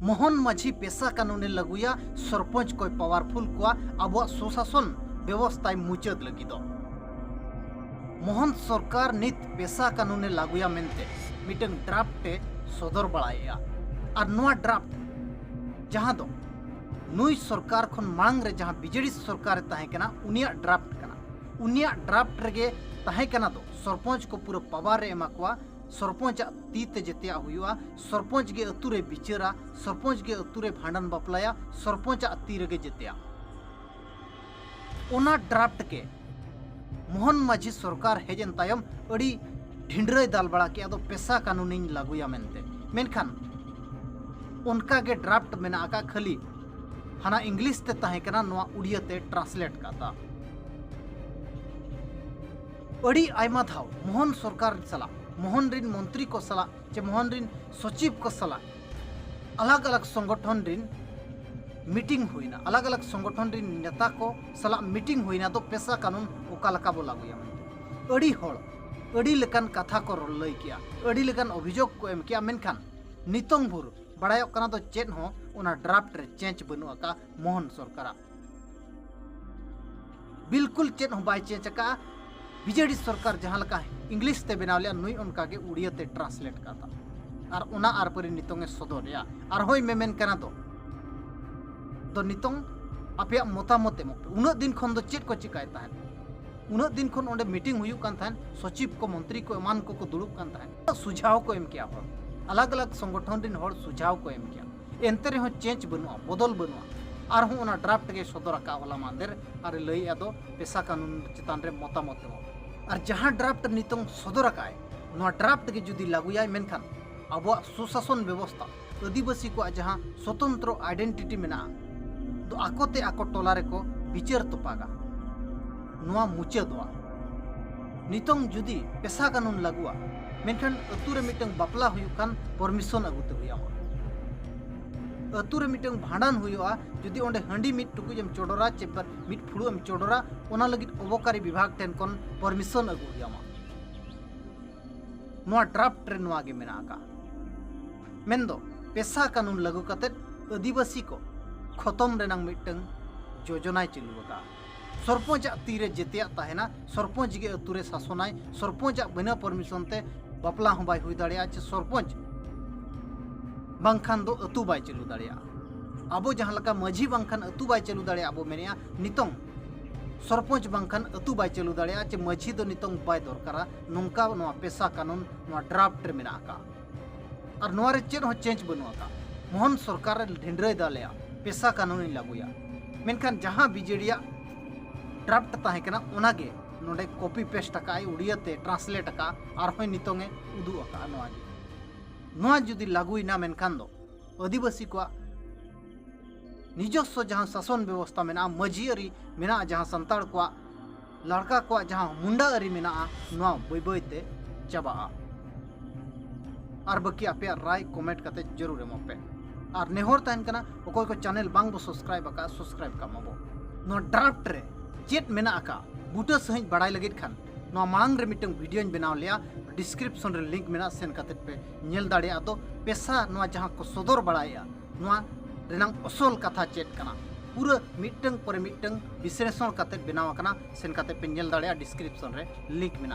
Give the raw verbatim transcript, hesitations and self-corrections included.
ᱢᱳᱦᱚᱱ ᱢᱟᱹᱡᱷᱤ ᱯᱮᱥᱟ ᱠᱟᱹᱱᱩᱱᱮ ᱞᱟᱹᱜᱩᱭᱟ, ᱥᱚᱨᱯᱚᱧᱪ ᱠᱚᱭ ᱯᱟᱣᱟᱨᱯᱷᱩᱞ ᱠᱚᱣᱟ ᱟᱵᱚᱣᱟᱜ ᱥᱩᱥᱟᱥᱚᱱ ᱵᱮᱵᱚᱥᱛᱷᱟᱭ ᱢᱩᱪᱟᱹᱫ ᱞᱟᱹᱜᱤᱫᱚᱜ᱾ ᱢᱳᱦᱚᱱ ᱥᱚᱨᱠᱟᱨ ᱱᱤᱛ ᱯᱮᱥᱟ ᱠᱟᱹᱱᱩᱱᱮ ᱞᱟᱹᱜᱩᱭᱟ ᱢᱮᱱᱛᱮ ᱢᱤᱫᱴᱟᱝ ᱰᱨᱟᱯᱴ ᱮ ᱥᱚᱫᱚᱨ ᱵᱟᱲᱟᱭᱮᱫᱼᱟ᱾ ᱟᱨ ᱱᱚᱣᱟ ᱰᱨᱟᱯᱴ, ᱡᱟᱦᱟᱸ ᱫᱚ ᱱᱩᱭ ᱥᱚᱨᱠᱟᱨ ᱠᱷᱚᱱ ᱢᱟᱲᱟᱝ ᱨᱮ ᱡᱟᱦᱟᱸ ᱵᱤᱡᱮᱰᱤ ᱥᱚᱨᱠᱟᱨ ᱮ ᱛᱟᱦᱮᱸ ᱠᱟᱱᱟ, ᱩᱱᱤᱭᱟᱜ ᱰᱨᱟᱯᱴ ᱠᱟᱱᱟ᱾ ᱩᱱᱤᱭᱟᱜ ᱰᱨᱟᱯᱴ ᱨᱮᱜᱮ ᱛᱟᱦᱮᱸ ᱠᱟᱱᱟ ᱫᱚ ᱥᱚᱨᱯᱚᱧᱪ ᱠᱚ ᱯᱩᱨᱟᱹ ᱯᱟᱣᱟᱨ ᱮ ᱮᱢᱟ ᱠᱚᱣᱟ, ᱥᱚᱨᱯᱚᱧᱪᱟᱜ ᱛᱤ ᱛᱮ ᱡᱮᱛᱮᱭᱟᱜ ᱦᱩᱭᱩᱜᱼᱟ, ᱥᱚᱨᱯᱚᱧᱪ ᱜᱮ ᱟᱹᱛᱩ ᱨᱮ ᱵᱤᱪᱟᱹᱨᱟ, ᱥᱚᱨᱯᱚᱧᱪ ᱜᱮ ᱟᱹᱛᱩ ᱨᱮ ᱵᱷᱟᱸᱰᱟᱱ ᱵᱟᱯᱞᱟᱭᱟ, ᱥᱚᱨᱯᱚᱧᱪᱟᱜ ᱛᱤ ᱨᱮᱜᱮ ᱡᱮᱛᱮᱭᱟᱜ᱾ ᱚᱱᱟ ᱰᱨᱟᱯᱴ ᱜᱮ ᱢᱳᱦᱚᱱ ᱢᱟᱹᱡᱷᱤ ᱥᱚᱨᱠᱟᱨ ᱦᱮᱡ ᱮᱱ ᱛᱟᱭᱚᱢ ᱟᱹᱰᱤ ᱰᱷᱤᱸᱰᱨᱟᱹᱭ ᱫᱟᱞ ᱵᱟᱲᱟ ᱠᱮᱫᱼᱟ, ᱫᱚ ᱯᱮᱥᱟ ᱠᱟᱹᱱᱩᱱᱤᱧ ᱞᱟᱹᱜᱩᱭᱟ ᱢᱮᱱᱛᱮ᱾ ᱢᱮᱱᱠᱷᱟᱱ ᱚᱱᱠᱟ ᱜᱮ ᱰᱨᱟᱯᱴ ᱢᱮᱱᱟᱜ ᱟᱠᱟᱫ, ᱠᱷᱟᱹᱞᱤ ᱦᱟᱱᱟ ᱤᱝᱞᱤᱥ ᱛᱮ ᱛᱟᱦᱮᱸ ᱠᱟᱱᱟ, ᱱᱚᱣᱟ ᱩᱲᱤᱭᱟᱹ ᱛᱮ ᱴᱨᱟᱱᱥᱞᱮᱴ ᱠᱟᱫᱟ᱾ ᱟᱹᱰᱤ ᱟᱭᱢᱟ ᱫᱷᱟᱣ ᱢᱳᱦᱚᱱ ᱥᱚᱨᱠᱟᱨ ᱥᱟᱞᱟᱜ, ᱢᱳᱦᱚᱱ ᱨᱤᱱ ᱢᱚᱱᱛᱨᱤ ᱠᱚ ᱥᱟᱞᱟᱜ ᱪᱮ ᱢᱳᱦᱚᱱ ᱨᱤᱱ ᱥᱚᱪᱤᱵᱽ ᱠᱚ ᱥᱟᱞᱟᱜ ᱟᱞᱟᱜᱽ ᱟᱞᱟᱜᱽ ᱥᱚᱝᱜᱚᱴᱷᱚᱱ ᱨᱤᱱ ᱢᱤᱴᱤᱝ ᱦᱩᱭᱱᱟ, ᱟᱞᱟᱜᱽ ᱟᱞᱟᱜᱽ ᱥᱚᱝᱜᱚᱴᱷᱚᱱ ᱨᱤᱱ ᱱᱮᱛᱟ ᱠᱚ ᱥᱟᱞᱟᱜ ᱢᱤᱴᱤᱝ ᱦᱩᱭᱱᱟ, ᱫᱚ ᱯᱮᱥᱟ ᱠᱟᱹᱱᱩᱱ ᱚᱠᱟ ᱞᱮᱠᱟ ᱵᱚ ᱞᱟᱹᱜᱩᱭᱟ ᱢᱮᱱᱛᱮ᱾ ᱟᱹᱰᱤ ᱦᱚᱲ ᱟᱹᱰᱤ ᱞᱮᱠᱟᱱ ᱠᱟᱛᱷᱟ ᱠᱚ ᱨᱚᱲ ᱞᱟᱹᱭ ᱠᱮᱜᱼᱟ, ᱟᱹᱰᱤ ᱞᱮᱠᱟᱱ ᱚᱵᱷᱤᱡᱳᱜᱽ ᱠᱚ ᱮᱢ ᱠᱮᱜᱼᱟ, ᱢᱮᱱᱠᱷᱟᱱ ᱱᱤᱛᱚᱝ ᱵᱷᱳᱨ ᱵᱟᱲᱟᱭᱚᱜ ᱠᱟᱱᱟ ᱫᱚ ᱪᱮᱫ ᱦᱚᱸ ᱚᱱᱟ ᱰᱨᱟᱯᱴ ᱨᱮ ᱪᱮᱧᱡᱽ ᱵᱟᱹᱱᱩᱜ ᱟᱠᱟᱫᱼᱟ ᱢᱳᱦᱚᱱ ᱥᱚᱨᱠᱟᱨᱟᱜ᱾ ᱵᱤᱞᱠᱩᱞ ᱪᱮᱫ ᱦᱚᱸ ᱵᱟᱭ ᱪᱮᱧᱡᱽ ᱟᱠᱟᱫᱼᱟ᱾ ᱵᱤᱡᱮᱰᱤ ᱥᱚᱨᱠᱟᱨ ᱡᱟᱦᱟᱸ ᱞᱮᱠᱟ ᱤᱝᱞᱤᱥ ᱛᱮ ᱵᱮᱱᱟᱣ ᱞᱮᱜᱼᱟ, ᱱᱩᱭ ᱚᱱᱠᱟ ᱜᱮ ᱩᱲᱤᱭᱟᱹ ᱛᱮ ᱴᱨᱟᱱᱥᱞᱮᱴ ᱠᱟᱫᱟ᱾ ᱟᱨ ᱚᱱᱟ ᱟᱨᱯᱟᱹᱨᱤ ᱱᱤᱛᱚᱝ ᱮ ᱥᱚᱫᱚᱨᱮᱜᱼᱟ᱾ ᱟᱨᱦᱚᱸᱭ ᱢᱮᱢᱮᱱ ᱠᱟᱱᱟ ᱫᱚ, ᱫᱚ ᱱᱤᱛᱚᱝ ᱟᱯᱮᱭᱟᱜ ᱢᱚᱛᱟᱢᱚᱛ ᱮᱢᱚᱜ ᱯᱮ᱾ ᱩᱱᱟᱹᱜ ᱫᱤᱱ ᱠᱷᱚᱱ ᱫᱚ ᱪᱮᱫ ᱠᱚ ᱪᱤᱠᱟᱭ ᱛᱟᱦᱮᱸᱫ? ᱩᱱᱟᱹᱜ ᱫᱤᱱ ᱠᱷᱚᱱ ᱚᱸᱰᱮ ᱢᱤᱴᱤᱝ ᱦᱩᱭᱩᱜ ᱠᱟᱱ ᱛᱟᱦᱮᱸᱫ, ᱥᱚᱪᱤᱵᱽ ᱠᱚ, ᱢᱚᱱᱛᱨᱤ ᱠᱚ, ᱮᱢᱟᱱ ᱠᱚᱠᱚ ᱫᱩᱲᱩᱵ ᱠᱟᱱ ᱛᱟᱦᱮᱸᱫ᱾ ᱥᱩᱡᱷᱟᱣ ᱠᱚ ᱮᱢ ᱠᱮᱜᱼᱟ ᱦᱚᱲ, ᱟᱞᱟᱜᱽ ᱟᱞᱟᱜᱽ ᱥᱚᱝᱜᱚᱴᱷᱚᱱ ᱨᱤᱱ ᱦᱚᱲ ᱥᱩᱡᱷᱟᱣ ᱠᱚ ᱮᱢ ᱠᱮᱜᱼᱟ᱾ ᱮᱱᱛᱮ ᱨᱮᱦᱚᱸ ᱪᱮᱧᱡᱽ ᱵᱟᱹᱱᱩᱜᱼᱟ, ᱵᱚᱫᱚᱞ ᱵᱟᱹᱱᱩᱜᱼᱟ᱾ ᱟᱨᱦᱚᱸ ᱚᱱᱟ ᱰᱨᱟᱯᱴ ᱜᱮ ᱥᱚᱫᱚᱨ ᱟᱠᱟᱫ ᱦᱚᱞᱟ ᱢᱟᱦᱫᱮᱨ ᱟᱨ ᱞᱟᱹᱭᱮᱫᱼᱟ ᱫᱚ ᱯᱮᱥᱟ ᱠᱟᱹᱱᱩᱱ ᱪᱮᱛᱟᱱ ᱨᱮ ᱢᱚᱛᱟᱢᱚᱛ ᱮᱢᱚᱜ᱾ ᱟᱨ ᱡᱟᱦᱟᱸ ᱰᱨᱟᱯᱴ ᱱᱤᱛᱚᱝ ᱥᱚᱫᱚᱨ ᱟᱠᱟᱫᱼᱟᱭ, ᱱᱚᱣᱟ ᱰᱨᱟᱯᱴ ᱜᱮ ᱡᱩᱫᱤ ᱞᱟᱹᱜᱩᱭᱟᱭ, ᱢᱮᱱᱠᱷᱟᱱ ᱟᱵᱚᱣᱟᱜ ᱥᱩᱥᱟᱥᱚᱱ ᱵᱮᱵᱚᱥᱛᱷᱟ, ᱟᱹᱫᱤᱵᱟᱹᱥᱤ ᱠᱚᱣᱟᱜ ᱡᱟᱦᱟᱸ ᱥᱚᱛᱚᱱᱛᱨᱚ ᱟᱭᱰᱮᱱᱴᱤᱴᱤ ᱢᱮᱱᱟᱜᱼᱟ, ᱫᱚ ᱟᱠᱚᱛᱮ ᱟᱠᱚ ᱴᱚᱞᱟ ᱨᱮᱠᱚ ᱵᱤᱪᱟᱹᱨ ᱛᱚᱯᱟᱜᱟ᱾ ᱱᱚᱣᱟ ᱢᱩᱪᱟᱹᱫᱚᱜᱼᱟ᱾ ᱱᱤᱛᱚᱝ ᱡᱩᱫᱤ ᱯᱮᱥᱟ ᱠᱟᱹᱱᱩᱱ ᱞᱟᱹᱜᱩᱜᱼᱟ, ᱢᱮᱱᱠᱷᱟᱱ ᱟᱹᱛᱩ ᱨᱮ ᱢᱤᱫᱴᱟᱝ ᱵᱟᱯᱞᱟ ᱦᱩᱭᱩᱜ ᱠᱷᱟᱱ ᱯᱟᱨᱢᱤᱥᱚᱱ ᱟᱹᱜᱩ ᱛᱮ ᱦᱩᱭ ᱟᱢᱟ᱾ ᱟᱹᱛᱩ ᱨᱮ ᱢᱤᱫᱴᱟᱝ ᱵᱷᱟᱸᱰᱟᱱ ᱦᱩᱭᱩᱜᱼᱟ, ᱡᱩᱫᱤ ᱚᱸᱰᱮ ᱦᱟᱺᱰᱤ ᱢᱤᱫ ᱴᱩᱠᱩᱡ ᱮᱢ ᱪᱚᱰᱚᱨᱟ ᱪᱮ ᱢᱤᱫ ᱯᱷᱩᱲᱩᱜ ᱮᱢ ᱪᱚᱰᱚᱨᱟ, ᱚᱱᱟ ᱞᱟᱹᱜᱤᱫ ᱚᱵᱚᱠᱟᱨᱤ ᱵᱤᱵᱷᱟᱜᱽ ᱴᱷᱮᱱ ᱠᱷᱚᱱ ᱯᱟᱨᱢᱤᱥᱚᱱ ᱟᱹᱜᱩ ᱦᱩᱭ ᱟᱢᱟ᱾ ᱱᱚᱣᱟ ᱰᱨᱟᱯᱴ ᱨᱮ ᱱᱚᱣᱟ ᱜᱮ ᱢᱮᱱᱟᱜ ᱟᱠᱟᱫᱼᱟ᱾ ᱢᱮᱱᱫᱚ ᱯᱮᱥᱟ ᱠᱟᱹᱱᱩᱱ ᱞᱟᱹᱜᱩ ᱠᱟᱛᱮ ᱟᱹᱫᱤᱵᱟᱹᱥᱤ ᱠᱚ ᱠᱷᱚᱛᱚᱢ ᱨᱮᱱᱟᱜ ᱢᱤᱫᱴᱟᱝ ᱡᱳᱡᱚᱱᱟᱭ ᱪᱟᱹᱞᱩ ᱟᱠᱟᱫᱼᱟ᱾ ᱥᱚᱨᱯᱚᱧᱪ ᱟᱜ ᱛᱤᱨᱮ ᱡᱮᱛᱮᱭᱟᱜ ᱛᱟᱦᱮᱱᱟ, ᱥᱚᱨᱯᱚᱧᱪ ᱜᱮ ᱟᱹᱛᱩ ᱨᱮ ᱥᱟᱥᱚᱱᱟᱭ, ᱥᱚᱨᱯᱚᱧᱪ ᱟᱜ ᱵᱤᱱᱟᱹ ᱯᱟᱨᱢᱤᱥᱚᱱ ᱛᱮ ᱵᱟᱯᱞᱟ ᱦᱚᱸ ᱵᱟᱭ ᱦᱩᱭ ᱫᱟᱲᱮᱭᱟᱜᱼᱟ, ᱪᱮ ᱥᱚᱨᱯᱚᱧᱪ ᱵᱟᱝᱠᱷᱟᱱ ᱫᱚ ᱟᱹᱛᱩ ᱵᱟᱭ ᱪᱟᱹᱞᱩ ᱫᱟᱲᱮᱭᱟᱜᱼᱟ᱾ ᱟᱵᱚ ᱡᱟᱦᱟᱸ ᱞᱮᱠᱟ ᱢᱟᱹᱡᱷᱤ ᱵᱟᱝᱠᱷᱟᱱ ᱟᱹᱛᱩ ᱵᱟᱭ ᱪᱟᱹᱞᱩ ᱫᱟᱲᱮᱭᱟᱜᱼᱟ ᱵᱚ ᱢᱮᱱᱮᱜᱼᱟ, ᱱᱤᱛᱚᱝ ᱥᱚᱨᱯᱚᱧᱪ ᱵᱟᱝᱠᱷᱟᱱ ᱟᱹᱛᱩ ᱵᱟᱭ ᱪᱟᱹᱞᱩ ᱫᱟᱲᱮᱭᱟᱜᱼᱟ, ᱪᱮ ᱢᱟᱹᱡᱷᱤ ᱫᱚ ᱱᱤᱛᱚᱝ ᱵᱟᱭ ᱫᱚᱨᱠᱟᱨᱟ, ᱱᱚᱝᱠᱟ ᱱᱚᱣᱟ ᱯᱮᱥᱟ ᱠᱟᱹᱱᱩᱱ ᱱᱚᱣᱟ ᱰᱨᱟᱯᱴ ᱨᱮ ᱢᱮᱱᱟᱜ ᱟᱠᱟᱫᱼᱟ᱾ ᱟᱨ ᱱᱚᱣᱟ ᱨᱮ ᱪᱮᱫ ᱦᱚᱸ ᱪᱮᱧᱡᱽ ᱵᱟᱹᱱᱩᱜ ᱟᱠᱟᱫᱼᱟ᱾ ᱢᱳᱦᱚᱱ ᱥᱚᱨᱠᱟᱨ ᱮ ᱰᱷᱤᱸᱰᱨᱟᱹᱭ ᱫᱟ ᱞᱮᱭᱟ ᱯᱮᱥᱟ ᱠᱟᱹᱱᱩᱱᱤᱧ ᱞᱟᱹᱜᱩᱭᱟ, ᱢᱮᱱᱠᱷᱟᱱ ᱡᱟᱦᱟᱸ ᱵᱤᱡᱮᱰᱤᱭᱟᱜ ᱰᱨᱟᱯᱴ ᱛᱟᱦᱮᱸ ᱠᱟᱱᱟ ᱚᱱᱟᱜᱮ ᱱᱚᱰᱮ ᱠᱚᱯᱤ ᱯᱮᱥᱴ ᱟᱠᱟᱫ ᱟᱭ, ᱩᱲᱤᱭᱟᱹ ᱛᱮ ᱴᱨᱟᱱᱥᱞᱮᱴ ᱟᱠᱟᱫᱼᱟ, ᱟᱨᱦᱚᱸᱭ ᱱᱤᱛᱚᱝ ᱮ ᱩᱫᱩᱜ ᱟᱠᱟᱫᱼᱟ᱾ ᱱᱚᱣᱟ ᱜᱮ, ᱱᱚᱣᱟ ᱡᱩᱫᱤ ᱞᱟᱹᱜᱩᱭᱮᱱᱟ ᱢᱮᱱᱠᱷᱟᱱ ᱫᱚ ᱟᱹᱫᱤᱵᱟᱹᱥᱤ ᱠᱚᱣᱟᱜ ᱱᱤᱡᱚᱥᱥᱚ ᱡᱟᱦᱟᱸ ᱥᱟᱥᱚᱱ ᱵᱮᱵᱚᱥᱛᱷᱟ ᱢᱮᱱᱟᱜᱼᱟ, ᱢᱟᱹᱡᱷᱤ ᱟᱹᱨᱤ ᱢᱮᱱᱟᱜᱼᱟ, ᱡᱟᱦᱟᱸ ᱥᱟᱱᱛᱟᱲ ᱠᱚᱣᱟᱜ, ᱞᱟᱲᱠᱟ ᱠᱚᱣᱟᱜ ᱡᱟᱦᱟᱸ ᱢᱩᱱᱰᱟ ᱟᱹᱨᱤ ᱢᱮᱱᱟᱜᱼᱟ, ᱱᱚᱣᱟ ᱵᱟᱹᱭ ᱵᱟᱹᱭ ᱛᱮ ᱪᱟᱵᱟᱜᱼᱟ᱾ ᱟᱨ ᱵᱟᱹᱠᱤ ᱟᱯᱮᱭᱟᱜ ᱨᱟᱭ ᱠᱚᱢᱮᱱᱴ ᱠᱟᱛᱮ ᱡᱟᱹᱨᱩᱲ ᱮᱢᱚᱜ ᱯᱮ᱾ ᱟᱨ ᱱᱮᱦᱚᱨ ᱛᱟᱦᱮᱱ ᱠᱟᱱᱟ, ᱚᱠᱚᱭ ᱠᱚ ᱪᱮᱱᱮᱞ ᱵᱟᱝ ᱵᱚ ᱥᱟᱵᱥᱠᱨᱟᱭᱤᱵ ᱟᱠᱟᱫᱼᱟ, ᱥᱟᱵᱥᱠᱨᱟᱭᱤᱵ ᱠᱟᱜ ᱢᱟᱵᱚ᱾ ᱱᱚᱣᱟ ᱰᱨᱟᱯᱴ ᱨᱮ ᱪᱮᱫ ᱢᱮᱱᱟᱜ ᱟᱠᱟᱫ ᱵᱩᱴᱟᱹ ᱥᱟᱺᱦᱤᱡ ᱵᱟᱲᱟᱭ ᱞᱟᱹᱜᱤᱫ ᱠᱷᱟᱱ ᱱᱚᱣᱟ ᱢᱟᱲᱟᱝ ᱨᱮ ᱢᱤᱫᱴᱟᱝ ᱵᱷᱤᱰᱤᱭᱳᱧ ᱵᱮᱱᱟᱣ ᱞᱮᱭᱟ, ᱰᱤᱥᱠᱨᱤᱯᱥᱚᱱ ᱨᱮ ᱞᱤᱝᱠ ᱢᱮᱱᱟᱜᱼᱟ, ᱥᱮᱱ ᱠᱟᱛᱮ ᱯᱮ ᱧᱮᱞ ᱫᱟᱲᱮᱭᱟᱜᱼᱟ᱾ ᱫᱚ ᱯᱮᱥᱟ ᱱᱚᱣᱟ ᱡᱟᱦᱟᱸ ᱠᱚ ᱥᱚᱫᱚᱨ ᱵᱟᱲᱟᱭᱮᱫᱼᱟ, ᱱᱚᱣᱟ ᱨᱮᱱᱟᱝ ᱚᱥᱚᱞ ᱠᱟᱛᱷᱟ ᱪᱮᱫ ᱠᱟᱱᱟ, ᱯᱩᱨᱟᱹ ᱢᱤᱫᱴᱟᱝ ᱯᱚᱨᱮ ᱢᱤᱫᱴᱟᱝ ᱵᱤᱥᱞᱮᱥᱚᱱ ᱠᱟᱛᱮ ᱵᱮᱱᱟᱣ ᱟᱠᱟᱱᱟ, ᱥᱮᱱ ᱠᱟᱛᱮ ᱯᱮ ᱧᱮᱞ ᱫᱟᱲᱮᱭᱟᱜᱼᱟ, ᱰᱤᱥᱠᱨᱤᱯᱥᱚᱱ ᱨᱮ ᱞᱤᱝᱠ ᱢᱮᱱᱟᱜᱼᱟ᱾